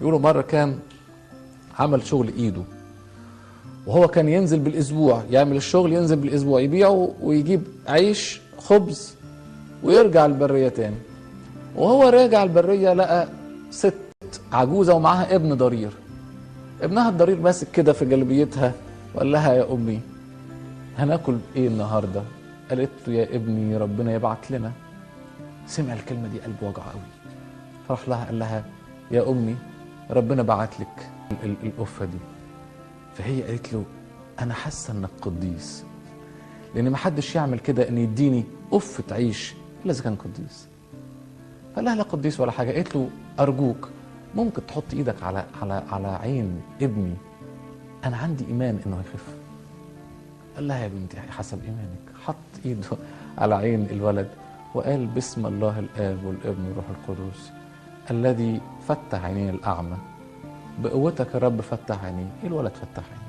بيقولوا مرة كان عمل شغل ايده، وهو كان ينزل بالاسبوع يعمل الشغل، ينزل بالاسبوع يبيعه ويجيب عيش خبز ويرجع البرية تاني. وهو راجع البرية لقى ست عجوزه ومعاها ابن ضرير. ابنها الضرير ماسك كده في جلبيتها وقال لها يا امي هناكل ايه النهارده؟ قالت له يا ابني ربنا يبعت لنا. سمع الكلمة دي قلبه وجعه قوي، فراح لها قال لها يا امي ربنا بعت لك القفه دي. فهي قالت له انا حاسه انك قديس، لان ما حدش يعمل كده ان يديني قفة عيش الا اذا كان قديس. فقال لها لا قديس ولا حاجة. قالت له ارجوك ممكن تحط ايدك على على على عين ابني، انا عندي ايمان انه هيخف. قال لها يا بنتي حسب ايمانك. حط ايده على عين الولد وقال باسم الله الاب والابن والروح القدس الذي فتح عينين الاعمى، بقوتك يا رب فتح عينيه. الولد فتح عينيه.